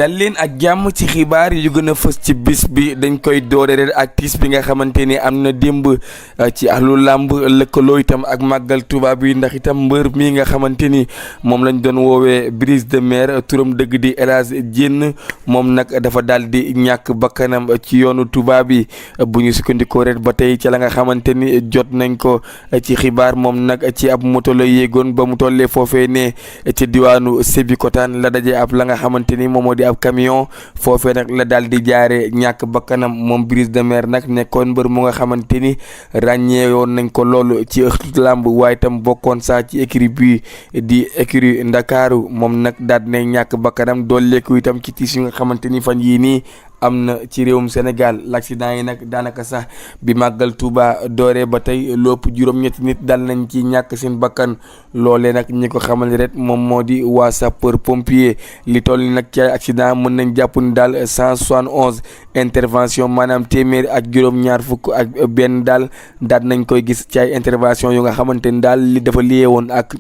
dal leen ak jàmm ci xibaar yu gën a fës ci bis bi dañ koy doore rek ak tiis bi nga xamante ni am na démb ci ahlu làmb lëkkaloo itam ak màggal Tuuba bi ndax itam mbër mi nga xamante ni moom lañ doon woowee Brise de Mer turam dëgg di El Hadji Diène moom nag dafa daal di ñàkk bakkanam ci yoonu Tuuba bi bu ñu sukkandikoo rek ba tey ci la nga xamante ni jot nañ ko ci xibaar moom nag ci ab moto la yéegoon ba mu tollee foofee ne ci diwaanu Sébikotane la daje ab la nga xamante ni moom moo di ab camion foofee nag la daal di jaare ñàkk bakkanam moom Brise de Mer nag nekkoon mbër mu nga xamante ni ràññeewoon nañ ko loolu ci ëxtu làmb waaye itam bokkoon saa ci écurie bi di écurie Ndakaaru moom nag daal di ñàkk bakkanam dooleeku itam ci tiis yu nga xamante ni fan yii nii am na ci réewum Sénégal l'accident yi nag daanaka sax bi màggal Touba dooree ba tey lépp juróom-ñetti nit dal nañ ci ñàkk seen bakkan loolee nag ñi ko xamal rek moom moo di waa sapeur pompier li toll ni nag ci ay accident mën nañ jàpp ni daal 171 intervention maanaam téeméer ak juróom-ñaar fukk ak benn daal nañ koy gis ci ay intervention yu nga xamante ni daal li dafa lié woon ak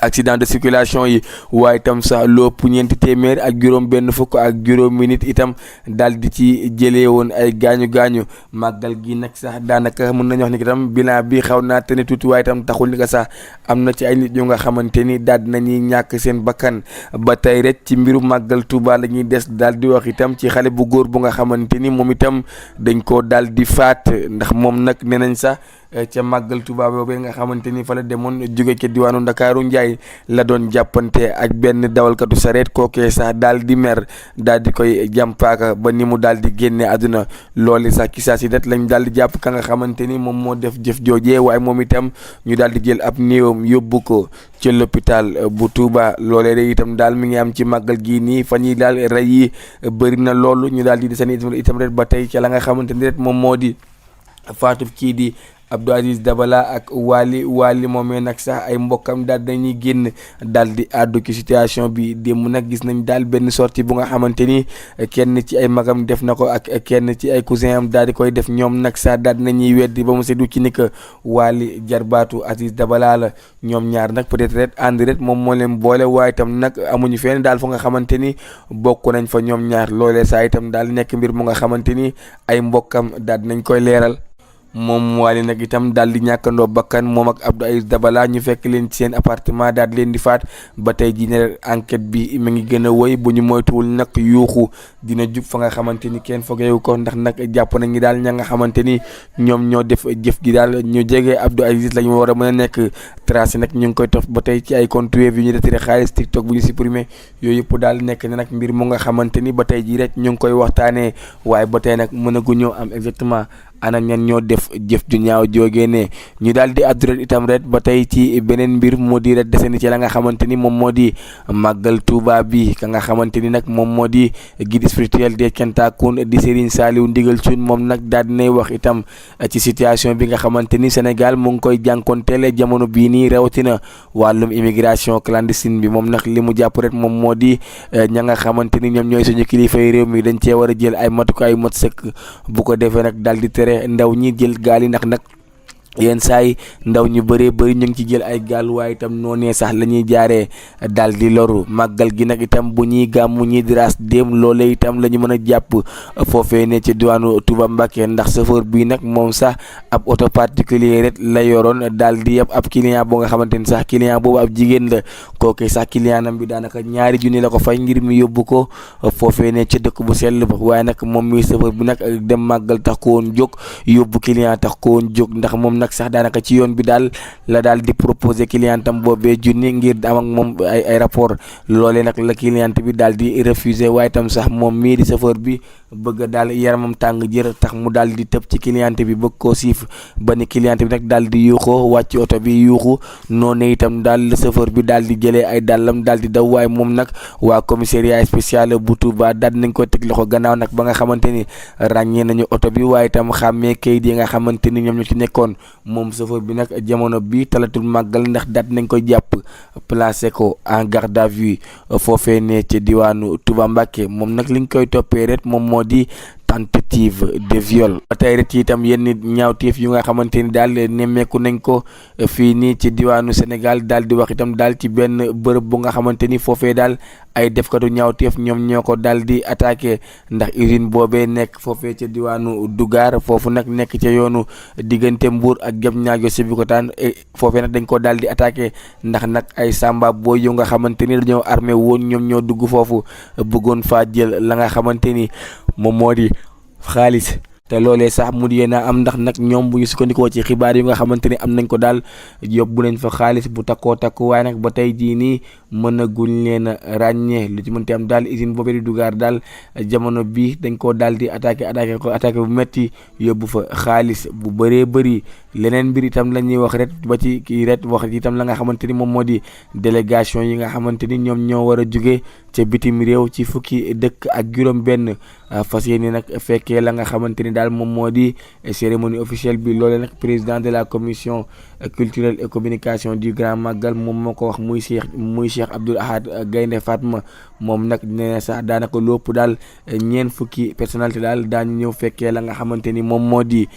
accident de circulation yi waaye itam sax lépp ñeenti téeméer ak juróom benn fukk ak juróomi nit itam daal di ci jëlee woon ay gaañu màggal gi nag sax daanaka mën nañu wax ni itam bilan bi xaw naa tane tuuti waaye itam taxul ni ko sax am na ci ay nit yu nga xamante ni daal nañuy ñàkk seen bakkan ba tey rek ci mbiru màggal Tuuba la ñuy des daal di wax itam ci xale bu góor bu nga xamante ni moom itam dañ koo daal di faat ndax moom nag nee nañ sax ca màggal Tuuba boobu nga xamante ni fa la demoon jóge ca diwaanu Ndakaaru Njaay la doon jàppante ak benn dawalkatu sareet kookee sax daal di mer daal di koy jàmpaaka ba ni mu daal di génne àdduna loolu sax ki saa si det lañ daal di jàpp ka nga xamante ni moom moo def jëf joojee waaye moom itam ñu daal di jël ab néewam yóbbu ko ci l'hôpital bu Tuuba loolee de itam daal mi ngi am ci màggal gii nii fan yi daal rey yi bëri na loolu ñu daal di desani itam ret ba tey ca la nga xamante ni ret moom moo di faatu kii di Abdou Aziz Dabala ak Wally moomee nag sax ay mbokkam daal dañuy génn daal di àddu ci situation bi démb nag gis nañ daal benn sortie bu nga xamante ni kenn ci ay magam def na ko ak kenn ci ay cousin am daal di koy def ñoom nag sax daal nañuy weddi ba mu seddu ci ni que Wally jarbaatu Aziz Dabala la ñoom ñaar nag peut-être ret ànd ret moom moo leen boole waaye itam nag amuñu fenn daal fa nga xamante ni bokk nañ fa ñoom ñaar loolee saa itam daal nekk mbir mu nga xamante ni ay mbokkam daal nañ koy leeral. moom Wally nag itam daal di ñàkkandoo bakkan moom ak Abdou Aziz Dabala ñu fekk leen ci seen appartement daal di leen di faat ba tey jii ne enquête bi mi ngi gën a woy bu ñu moytuwul nag yuuxu dina jub fa nga xamante ni kenn fogeewu ko ndax nag jàpp nañu daal ña nga xamante ni ñoom ñoo def jëf gi daal ñu jege Abdou Aziz la ñu war a mën a nekk tracé nag ñu ngi koy topp ba tey ci ay compte Wave yu ñu retiré xaalis TikTok bu ñu supprimé yooyu yëpp daal nekk na nag mbir mu nga xamante ni ba tey jii rek ñu ngi koy waxtaanee waaye ba tey nag mënaguñoo am exactement ana ñan ñoo def jëf ju ñaaw joogee ne ñu daal di addu itam ret ba tey ci beneen mbir moo di ret deseni ci la nga xamante ni moom moo di màggal Tuuba bi ka nga xamante ni nag moom moo di guide spirituel des Kentakun di Serigne Saliou Ndigal Thioune moom nag daal dinay wax itam ci situation bi nga xamante ni Sénégal mu ngi koy jànkonteel jamono bii nii rawatina wàllum immigration clandestine bi moom nag li mu jàpp ret moom moo di ña nga xamante ni ñoom ñooy suñu kilifay réew mi dañ cee war a jël ay matukaay mat sëkk bu ko defee nag daal di tere ndaw ñi jël gaal yi ndax nag yenn saa yi ndaw ñu bëree bëri ñu ngi ci jël ay gaal waaye itam noonee sax la ñuy jaaree daal di loru màggal gi nag itam bu ñuy gàmmu ñi di raas dem loolee itam la ñu mën a jàpp foofee ne ci diwaanu Touba Mbacké ndax chauffeur bii nag moom sax ab auto particulier rek la yoroon daal di yëpp ab client boo nga xamante ni sax client boobu ab jigéen la kooke sax clientam bi daanaka ñaari junni la ko fay ngir mu yóbbu ko foofee ne ca dëkk bu sell ba waaye nag moom muy chauffeur bi nag dem màggal tax ko woon jóg yóbbu client tax ko woon jóg ndax moom nag sax daanaka ci yoon bi daal la daal di proposer clientam boobee junni ngir am ak moom ay rapport loolee nag la client bi daal di refuser waaye itam sax moom mii di chauffeur bi bëgg daal yaramam tàng jër tax mu daal di tëb ci client bi bëgg koo siif ba ni client bi nag daal di yuuxoo wàcc oto bi yuuxu noonu itam daal la chauffeur bi daal di jëlee ay dàllam daal di daw waaye moom nag waa commissariat spécial bu Touba daal nañ ko teg loxo gannaaw nag ba nga xamante ni ràññee nañu oto bi waaye itam xàmmee kayit yi nga xamante ni ñoom ñu ci nekkoon moom chauffeur bi nag jamono bi talatul màggal ndax daat nañ koy jàpp placé ko en garde à vue foofee ne ci diwaanu Touba Mbacké moom nag liñ koy toppee rek moom moo di tentative de viol. ba tey rek itam yenn ñaawteef yu nga xamante ni daal nemmeeku nañ ko fii nii ci diwaanu Sénégal daal di wax itam daal ci benn bërëb bu nga xamante ni foofee daal ay defkatu ñaawteef ñoom ñoo ko daal di attaqué ndax usine boobee nekk foofee ca diwaanu Dougar foofu nag nekk ca yoonu diggante Mbour ak Diamniadio Sébikotane foofee nag dañ ko daal di attaqué ndax nag ay samba booy yu nga xamante ni dañoo armé woon ñoom ñoo dugg foofu bëggoon faa jël la nga xamante ni moom moo di xaalis. te loolee sax mu di na am ndax nag ñoom bu ñu sukkandikoo ci xibaar yu nga xamante ni am nañ ko daal yóbbu nañ fa xaalis bu takkoo takku waaye nag ba tey jii nii mën a guñ leen a ràññee lu ci mënti am daal usine boobee di Dougar daal jamono bi dañ koo daal di attaqué bu metti yóbbu fa xaalis bu bëree bëri. leneen mbir itam la ñuy wax ret ba ci kii ret wax itam la nga xamante ni moom moo di délégation yi nga xamante ni ñoom ñoo war a jóge ca bitim réew ci fukki dëkk ak juróom-benn fas yéene nag fekkee la nga xamante ni daal moom moo di cérémonie officielle bi loolee nag président de la commission culturelle et communication du Grand Magal moom moo ko wax muy Cheikh Abdoul Ahad Gaynde Fatma moom nag nee na sax daanaka lépp daal ñeent fukki personnalité daal daañu ñëw fekkee la nga xamante ni moom moo di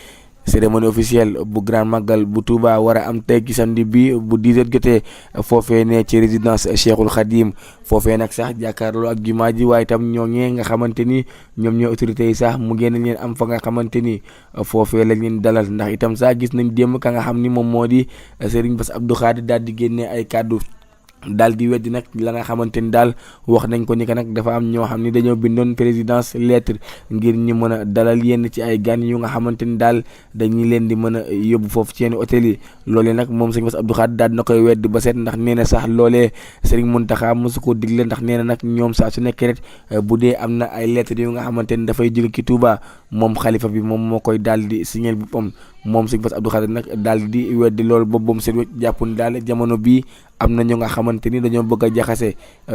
cérémonie officielle bu Grand Magal bu Touba war a am tey ci samedi bi bu 10h jotee foofee ne ci résidence Cheikhul Khadim foofee nag sax jàkkaarloo ak jumaa ji waaye itam ñooñee nga xamante ni ñoom ñoo autorités yi sax mu génn leen am fa nga xamante ni foofee lañ leen dalal ndax itam sax gis nañ démb ka nga xam ni moom moo di Serigne Bass Abdou Khadre daal di génnee ay kàddu daal di weddi nag la nga xamante ni daal wax nañ ko ni que nag dafa am ñoo xam ni dañoo bindoon présidence lettre ngir ñu mën a dalal yenn ci ay gan yu nga xamante ni daal dañuy leen di mën a yóbbu foofu ci yenn hôtel yi loolee nag moom sëñ Bass Abdou Khadre daal dina koy weddi ba seet ndax nee na sax loolee Serigne Mountakha mosu ko digle ndax nee na nag ñoom saa su nekkee rek bu dee am na ay lettres yu nga xamante ni dafay jóge ci Touba moom xalifa bi moom moo koy daal di signer boppam moom sëñ Bass Abdou Khadre nag daal di weddi loolu boobu seen wécc jàpp ni daal jamono bii am na ñu nga xamante ni dañoo bëgg a jaxase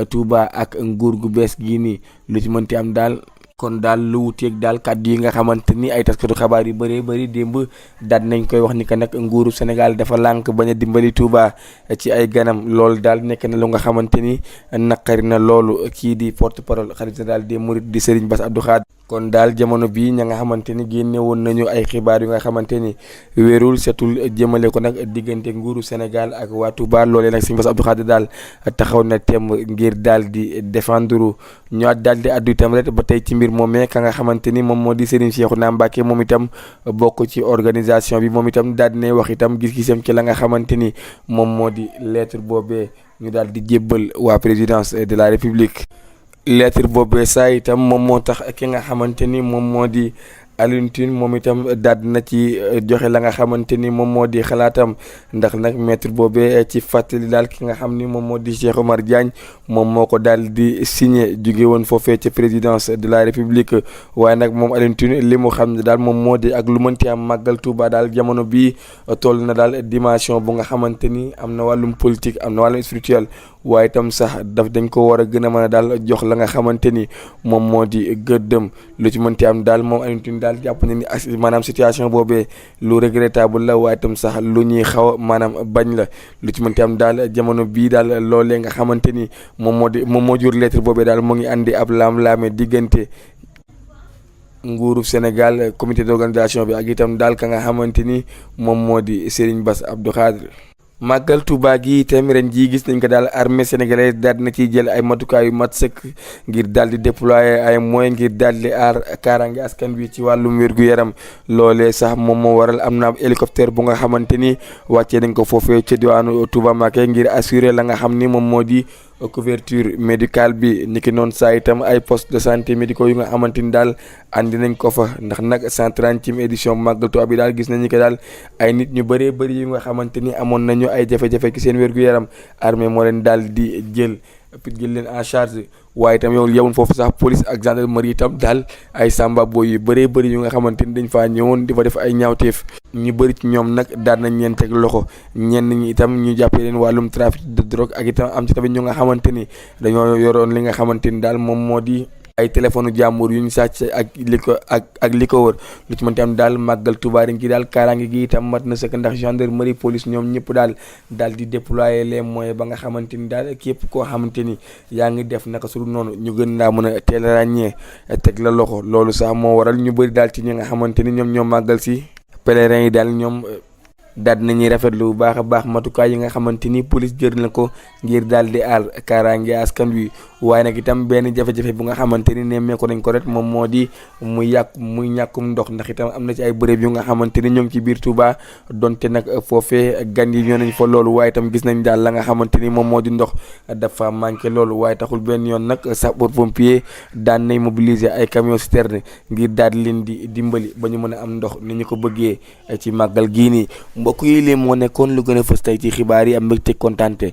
Touba ak nguur gu bees gii nii lu ci mënti am daal kon daal lu wuteeg daal kàddu yi nga xamante ni ay taskatu xabaar yu bëree bëri démb daal nañ koy wax ni que nag nguuru Sénégal dafa lànk bañ a dimbali Touba ci ay ganam loolu daal nekk na lu nga xamante ni naqari na loolu kii di porte parole xalifa général des mourides di Serigne Bass Abdou Khadre kon daal jamono bii ña nga xamante ni génne woon nañu ay xibaar yu nga xamante ni wéerul setul jëmale ko nag diggante nguuru Sénégal ak waa Touba loolee nag Serigne Bass Abdou Khadre daal taxaw na temb ngir daal di défendre ñoo daal di addu itam rek ba tey ci mbir moomee ka nga xamante ni moom moo di Serigne Cheikhouna Mbacké moom itam bokk ci organisation bi moom itam daal di nay wax itam gis-gisam ci la nga xamante ni moom moo di lettre boobee ñu daal di jébbal waa présidence de la République. lettre boobee saa itam moom moo tax ki nga xamante ni moom moo di Alioune Tine moom itam daal na ci joxe la nga xamante ni moom moo di xalaatam ndax nag maître boobee ci fàttali daal ki nga xam ni moom moo di Cheikh Omar Diagne moom moo ko daal di signé jóge woon foofee ca présidence de la République waaye nag moom Alioune Tine li mu xam ne daal moom moo di ak lu mënti am màggal Touba daal jamono bii toll na daal dimension bu nga xamante ni am na wàllum politique am na wàllum spirituel waaye itam sax dañ ko war a gën a mën a daal jox la nga xamante ni moom moo di gëddëm lu ci mënti am daal moom Alioune Tine daal jàpp na ni maanaam situation boobee lu regrettable la waaye itam sax lu ñuy xaw a maanaam bañ la lu ci mënti am daal jamono bii daal loolee nga xamante ni moom moo jur lettre boobee daal mu ngi andi ab laam-laame diggante nguuru Sénégal comité d'organisation bi ak itam daal ka nga xamante ni moom moo di Serigne Bass Abdou Khadre. màggal Touba gi itam ren jii gis nañ ko daal armée sénégalaise daal dina ciy jël ay matukaay yu mat sëkk ngir daal di déployer ay moyens ngir daal di aar kaaraange askan wi ci wàllum wér-gu-yaram loolee sax moom moo waral am na ab hélicoptère bu nga xamante ni wàccee nañ ko foofee ca diwaanu Touba Mbacké ngir assurer la nga xam ni moom moo di couverture médicale bi niki noonu saa itam ay poste de santé médicaux yu nga xamante ni daal andi nañ ko fa ndax nag 130e édition màggal Touba bi daal gis nañu ko daal ay nit ñu bëree bëri yu nga xamante ni amoon nañu ay jafe-jafe ci seen wér-gu-yaram armée moo leen daal di jël leen en charge waaye itam yow yewun foofu sax police ak gendarmerie itam daal ay samba boy yu bëree bëri yu nga xamante ni dañ faa ñëwoon di fa def ay ñaawteef ñu bëri ci ñoom nag daan nañ leen teg loxo ñenn ñi itam ñu jàppee leen wàllum trafic de drogue ak itam am ci tamit ñu nga xamante ni dañoo yoroon li nga xamante ni daal moom moo di ay téléphone jàmbur yu ñu sàcc ak li ko wër lu ci mënti am daal màggal Touba ren gi daal kaaraange gi itam mat na sëkk ndax gendarmerie police ñoom ñëpp daal di déployer les moyens ba nga xamante ni daal képp koo xamante ni yaa ngi def naka su dul noonu ñu gën laa mën a teel a ràññee teg la loxo loolu sax moo waral ñu bëri daal ci ñi nga xamante ni ñoom ñoo màggal si pèlerins yi daal ñoom daal nañuy rafetlu bu baax a baax matukaay yi nga xamante ni police jër na ko ngir daal di aar kaaraange askan wi waaye nag itam benn jafe-jafe bu nga xamante ni nemmeeku nañ ko rek moom moo di muy ñàkkum ndox ndax itam am na ci ay bërëb yu nga xamante ni ñoo ngi ci biir Touba donte nag foofee gan yi ñoo nañ fa loolu waaye itam gis nañ daal la nga xamante ni moom moo di ndox dafa manqué loolu waaye taxul benn yoon nag sapeur pompier daan nay mobiliser ay camion citerne ngir daal di leen di dimbali ba ñu mën a am ndox ni ñu ko bëggee ci màggal gii nii. mbokk yi lii moo nekkoon lu gën a fës tey ci xibaar yi am mbégte kontaante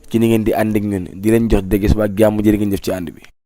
ci ni ngeen di ànd ak ñun di leen jox dégg ba ak jàmm jërë ngeen jëf ci ànd bi.